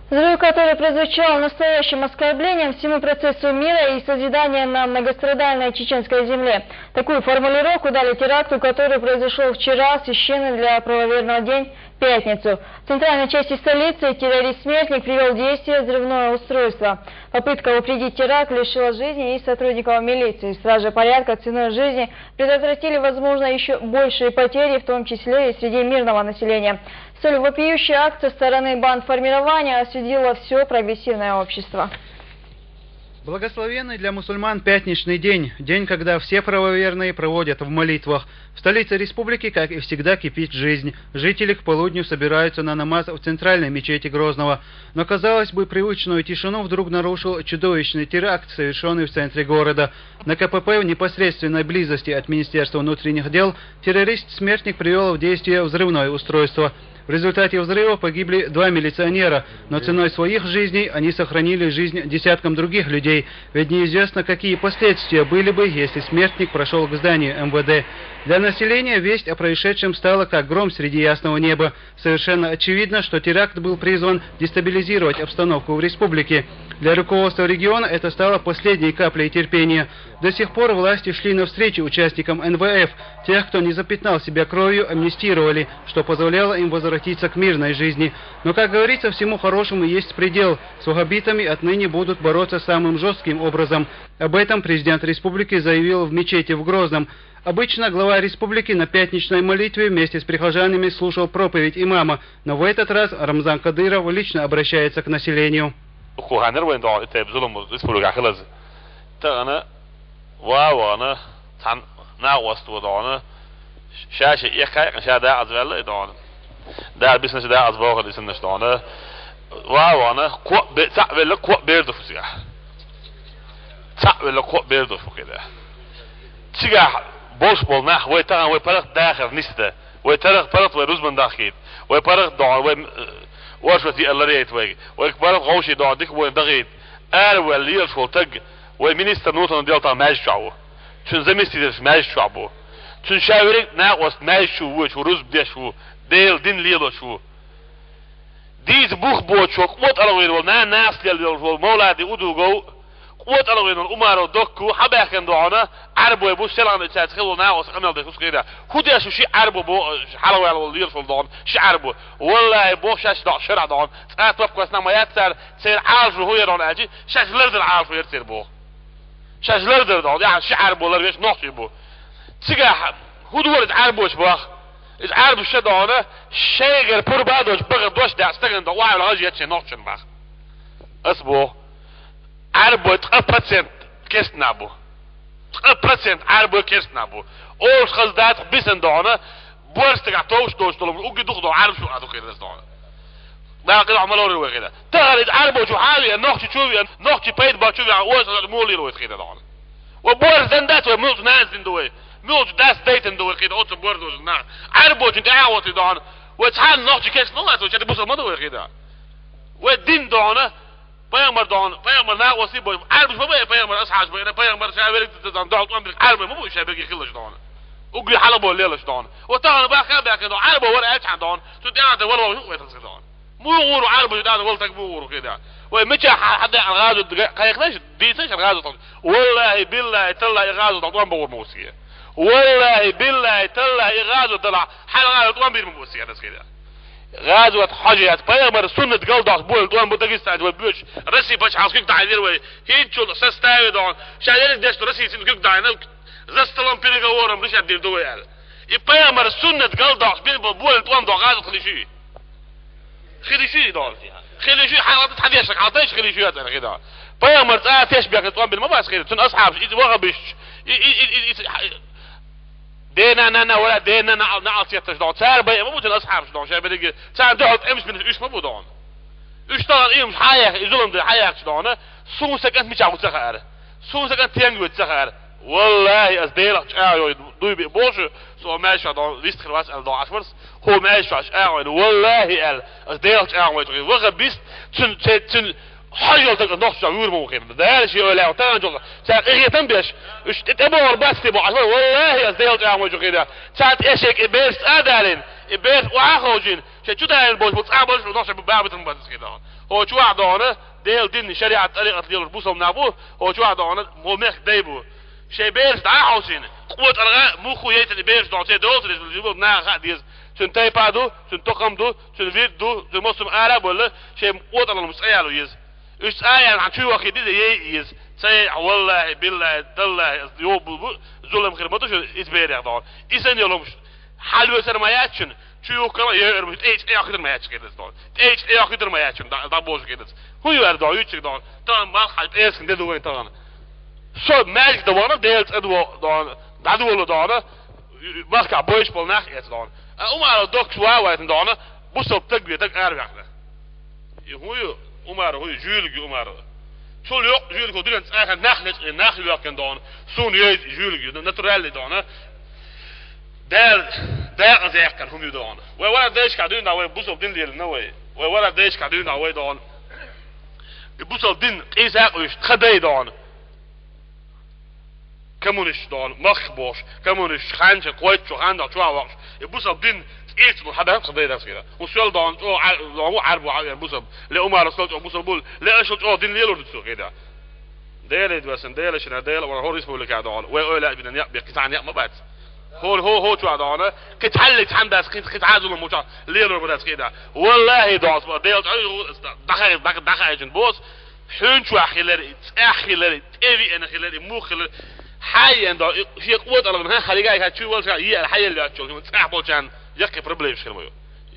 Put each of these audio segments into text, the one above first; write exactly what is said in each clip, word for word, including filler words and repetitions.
Взрыв, который прозвучал настоящим оскорблением всему процессу мира и созидания на многострадальной чеченской земле. Такую формулировку дали теракту, который произошел вчера, в священный для правоверного день, пятницу. В центральной части столицы террорист-смертник привел в действие взрывное устройство. Попытка упредить теракт лишила жизни и сотрудников милиции. Стражи порядка ценой жизни предотвратили, возможно, еще большие потери, в том числе и среди мирного населения. Столь вопиющий акт со стороны бандформирования осудило все прогрессивное общество. Благословенный для мусульман пятничный день, день, когда все правоверные проводят в молитвах. В столице республики, как и всегда, кипит жизнь. Жители к полудню собираются на намаз в центральной мечети Грозного. Но, казалось бы, привычную тишину вдруг нарушил чудовищный теракт, совершенный в центре города. На КПП в непосредственной близости от Министерства внутренних дел террорист-смертник привел в действие взрывное устройство. В результате взрыва погибли два милиционера, но ценой своих жизней они сохранили жизнь десяткам других людей, ведь неизвестно, какие последствия были бы, если смертник прошел к зданию МВД. Для населения весть о происшедшем стала как гром среди ясного неба. Совершенно очевидно, что теракт был призван дестабилизировать обстановку в республике. Для руководства региона это стало последней каплей терпения. До сих пор власти шли навстречу участникам НВФ. Тех, кто не запятнал себя кровью, амнистировали, что позволяло им возвратиться к мирной жизни. Но, как говорится, всему хорошему есть предел. С ваххабитами отныне будут бороться самым жестким образом. Об этом президент республики заявил в мечети в Грозном. Обычно глава республики на пятничной молитве вместе с прихожанами слушал проповедь имама, но в этот раз Рамзан Кадыров лично обращается к населению. Уху ханар вайн доо итэ бзулум республика хилаз. Тагана ва вана тан на васту доона. Шаша ихай ша да азвелла доона. Да бизнес да азбоха дисиннаш доона. Ва вана ко бе са велла ко берду фусига. Са велла ко берду фукида. Цига болш бол нах вай таган вай парах дахар ниста. Вай тарах парах вай рузман дахит. Вай парах доона вай Оршоти алларейт вай. Вай парах гоши доона дик вай дахит. Ар вай лиел шол таг. Вай министр нутан делта мэж чаву. Цун заместитель мэж чаву. Цун шаверик на ост мэж чу вуч рузб деш ву. Дел дин лиело чу. Диз бух бочок вот алгын вол на нас лиел вол мавлади удугов. Вот алгын вол умаро докку хабахен доона. Арбой бу селан цац хил на ост амел деш ускида. Худеш ши арбо бо халавал вол лиел шол доона. Ши арбо. Валлахи бо шаш доона шара доона. Цат вап квасна маяцар цер алжу хуерон аджи. Шаш лердер алжу ер цер бо. Шажлар дар дон, я ши арболар веш нохчи бу. Цига худвар из арбоч бах. Из арб ша дона, шайгар пурба доч бага дош да стаган да ва ла жет че нохчен бах. Ас бу. Арбо тха процент кест на бу. Тха процент арбо кест на бу. Ол хаздат бисан дона, борстага тош дош долом, уги дух до арб шу аду кирдас дона. Бакъи амалори вегида. Тагъар ид арбо чу хьави, нохчи чуви, нохчи пайд ба чуви, оз мули ро хида дон. Ва бор зандат ва мулт наз дин дуй. Мулт дас дейтен дуй хида, оцу бор дуй на. Арбо чу даа оти дон. Ва цан нохчи кеш мулат, ва чати бусал маду хида. Ва дин дона, пайгамбар дон, пайгамбар на оси бой. Арбиш бой, пайгамбар асхаш бой, пайгамбар шавери дон, дон, дон, арбо му шавери хилаш дон. Угли хала бо лелаш дон. Ва тагъар баха баха дон, арбо вар алчан дон. Цу дана вар вар ху ветас дон. Мугъуру арбу дан вал так мугъуру кида. Вай мича хада алгъазу кайхнаш дисаш алгъазу тон. Валлахи биллахи таллахи гъазу тон тон бугъур мусия. Валлахи биллахи таллахи гъазу тала хал гъазу тон бир мусия дас кида. Гъазу хажият пайгамбар суннат галдах бул тон бу Дагестан вай бюч. Россия пачхалск кюк тайдир вай. Хинчул составе дон. Шайдер деш Россия син кюк дайна. За столом переговором решат дир дуял. И пайгамбар суннат галдах бир бу бул тон до гъазу хлиши. Хилиши дон. Хилиши халат хадеш халаташ хилиши ятар хида. Пайгамбар ца теш бяка тон бил мабас хида. Тун асхаб ит вага биш. И и и и Дена на на вала дена на на алсеташ дон. Цар бай мабу тун асхаб дон. Шабелиги. Цар дохот эмш мин уш мабу дон. Уш тагъар имш хаях, изулам да хаях дон. Сун секент мича гуцахар. Сун секент тенг гуцахар. Валлахи аз делах чаой дуй би бошу. Со меша дон. Вист хирвас ал дон ашварс. Хо меш фаш агъын валлахи ал аз дел чагъын вай тугин ваха бист цун цун хажол так нох чагъ юр му хин дер ши ола тагъан жол. Сен игетен беш. Уш тете бор бас те бо ашвар валлахи аз дел чагъын вай тугин. Сат эшек эберс адалин. И бераш охьа а ховшийна, шайн чу даьлла болуш бу цӀа болуш, нохчий баха битар ма бац иза кхин дохана. ХӀо чу вахь дохана, Делан дин, шариӀат, тӀарикъат лелош бусалба нах бу, хӀо чу вахь дохана, мо мехк дай бу. Шайн бераш дӀа а хьовсийна, къотӀаргӀа мух хӀу яйтина и бераш дохана, шайн доцурш, наха хаа деза. Цуьнан тайпа а ду, цуьнан тукхам а ду, цуьнан вирд а ду, цуьнан массо а ара а болла, шайн къотӀаргӀа муш цӀа яло еза. Уьш цӀа а яьлла, хьан чу ваххийта деза, яй а еза. Ца яй, валлахӀи, биллахӀи, таллахӀи, ас йогӀу бу, бу, зулам хир ма ду шуна, иза берех дохана. И санна йолу хӀумаш хьалавесар ма яц шуна, чу юхкара а йойур бу, тӀе чӀе йохкуьйтур ма яц кхидаза дохана. ТӀе чӀе йохкуьйтур ма яц шуна, дӀа-, дӀабожу кхидаза. ХӀун ю аьлла дохана, юьйцург дохана. Тахана малх хьажа пӀераскан де ду вайн тахана. Со маьждиг дан вахана, Делан цӀа ду дохана, дӀадоло дохана, махкахь бевзаш болу нах эца дохана. А Умаров доккхуш ван а вайтина дохана, бусалба стаг вен стаг араваьккхина. И хӀун ю? Умаров хӀун ю? Жуьйлиг ю Умаров. Цул йоккха жуьйлиг хӀу дуьнен цӀа а хилла, нах лечкъина, нах лоьккхина дохана. Суна йовза жуьйлиг ю, натуральный дохана. Дала декъаза яьккхина хӀума ю дохана. Вай вара дайшкахь дуьйна вай бусалба дин лелийна вай. Вай вара дайшкахь дуьйна вай дохана. И бусалба дин къийса а къуьйсуш, тхан дай дохана. Коммунисташ дохана, махках бохуш, коммунисташ, ханча, кхойтта чу, ханна чохь воккхуш. И бусалба дин цӀийца бу, хьан баьхна тхан дай дас хира. ХӀун сел дохана, чӀогӀа Ӏа-, дохана ву Ӏаьрбо хьан вен бусалба. Ле Умаров сел чӀогӀа бусалба бу, ле аша чӀогӀа дин лелур ду цо хира. Дела ида васан, Дела шина, Дела вара хӀора республика дохана. Вай ойла а бина некъ бе, кхин цхьа некъ ма бац. ХӀора хӀо-, хӀо чохь дохана, кхин цхьаллиг цхьаьна дац, кхин, кхин цхьа зулам ма чохь лелур ма дац хира. ВаллахӀи дохана, Дела чӀогӀа дӀахаийчун бос, хьуьнчохь хилар, и цӀехь хилар, и тӀевиъна хилар, и мух хилар, хьайен до, и шен къотӀалгӀан хьан хьалигай хьан чу волча, е хьаелла йоцчул, хьуна цӀехь болчарна яккхий проблемаш хир ма ю.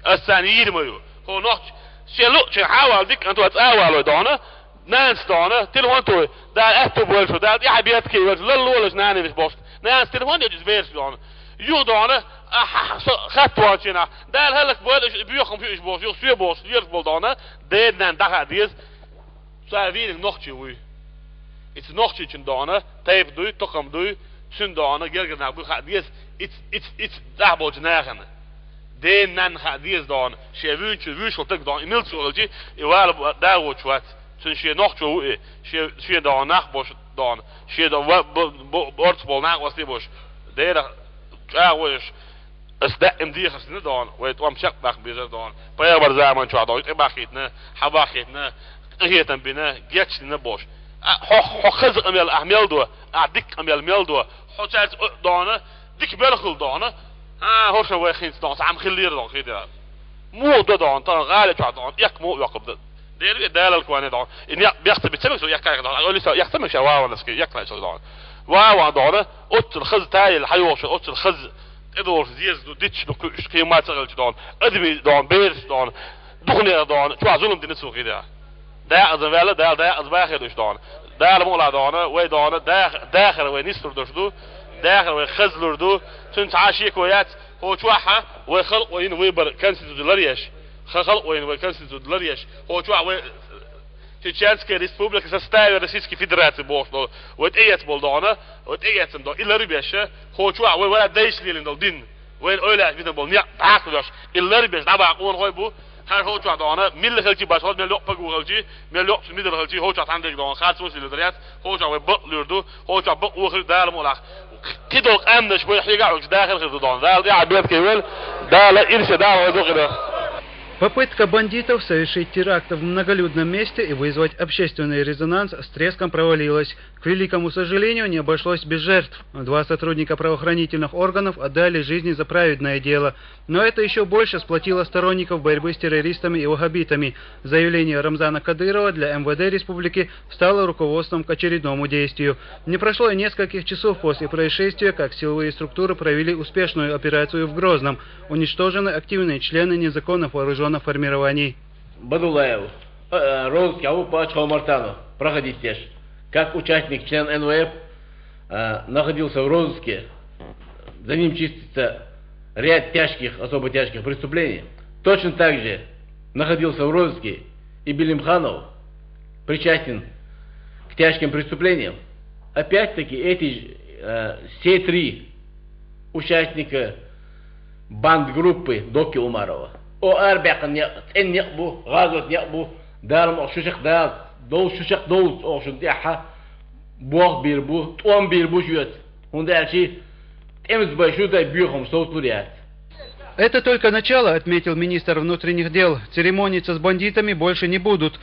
Ас царна йийр ма ю. ХӀо нохча, шен луъчун хьавал дика, ан то цӀа а валой дохана, нанас дохана, телефон той, да аьтту бойшу, да тӀехьа бетке йолчу, лаллолаш наневиш боху. Нанас телефон йоцу иза бераш дохана. Юха дохана, а, ха-, ха-, со-, хатта валчина, Дала хӀаллак бойла, уьш боьхам шу уьш бохуш, юха соь бохуш, лераш болу дохана, ден нан даха деза. Цара вийнарг нохчий вуй. Иза нохчийчун дохана, тайпа дуй, тукхам дуй, цуьнан дохана, гергара нах буй хаа деза, иц, иц, иц, дӀахь болчу нахана. Ден нанна хаа деза дохана, шен вуьйчу, вуьйшал таг дохана, и милцо хилчи, и вала бу-, дагӀочу вац. Цуьнан шен нохчо ву и, шен, шен дохана нах бош дохана, шен до-, ва-, бо-, бо-, борц болу нах васте бош. Дера чӀагӀо еш. Ас даим дехарш дина дохана, вай тӀом чекхбаккха безар дохана. Пайхамар заман чохь дохана, тӀебаххийтина, хьабаххийтина, къинхетам бина, гечдина бош. А, хьо, хьо хаза къамел ахь мел до, ахь дика къамел мел до, хьо цаьрца о дохана, дика мел хуьлу дохана. А, хӀоршан вай хинца дохана, цхьа хӀума хиллера дохана, хи дера. Муха до дохана, тахана гӀали чохь дохана, экка муха йоккхур ду. Дера ве далал кване дохана. И некъ бехта бицамик со экка дохана. Оли со экка мик ша ваванас ки, экка ша дохана. Ваван дохана, оццул хаза тайил хьайохуш, оццул хаза тӀедогӀуш зеза ду, дитча ду кхуьуш, кхин ма ца хилча дохана, адамий дохана, бераш дохана, духанера дохана, чохь зулам дина цо хи дера. Дакъаза ваьлла, Дала дакъаза бахе душ дохана. Дала мукъалахь дохана, вай дохана, дах-, дахар вай нислур душ ду, дахар вай хазлур ду, цуьнан цхьа а шеко яц, хӀо чохь а вай халкъо йина выбор конституци ларъеш, ха халкъо йина вай конституци ларъеш, хӀо чохь а вай Чеченская республика в составе Российской Федерации бохуш долу, вай тӀеэца болу дохана, вай тӀеэцна долу, и ларбеш, хӀо чохь а вай вара дайша лелина долу дин. Вайн ойлаьш бина болу некъ дӀакхалош, и ларбеш дӀабаха къонахой бу, хӀара хӀо чохь дохана, милла хилчи баш хӀо, мел йокъа пагу хилчи, мел йокъа цу мидала хилчи, хӀо чохь цхьаьна дерг дохана, хацо силла дарьяц, хӀо чохь вай бакъ луьр ду, хӀо чохь бакъ вохир Дала мукъалахь. Кхидолу къаьмнаш вай хьегахь уьш дахар хир ду дохана. Дала тӀехь беткий вел, Дала ирсе Дала вай дукъина. Попытка бандитов совершить теракт в многолюдном месте и вызвать общественный резонанс с треском провалилась. К великому сожалению, не обошлось без жертв. Два сотрудника правоохранительных органов отдали жизни за праведное дело. Но это еще больше сплотило сторонников борьбы с террористами и ваххабитами. Заявление Рамзана Кадырова для М В Д республики стало руководством к очередному действию. Не прошло и нескольких часов после происшествия, как силовые структуры провели успешную операцию в Грозном. Уничтожены активные члены незаконных вооружённых формирований. Бадулаев, э, э, розыске, а вот по Ачхомартану проходить теш. Как участник, член Н В П, э, находился в розыске, за ним чистится ряд тяжких, особо тяжких преступлений. Точно так же находился в розыске и Белимханов, причастен к тяжким преступлениям. Опять-таки эти же, э, все три участника банд группы Доки Умарова. О арабаьккхина некъ, цӀена некъ бу, гӀазот некъ бу, Дала ма шу шек Дала, дов шу шек дов оха шун тӀехьа, бох бийр бу, тӀом бийр бу шуьца. ХӀунда аьлча тӀемца бай шу дай боьхам совцалур яц. Это только начало, отметил министр внутренних дел. Церемониться с бандитами больше не будут.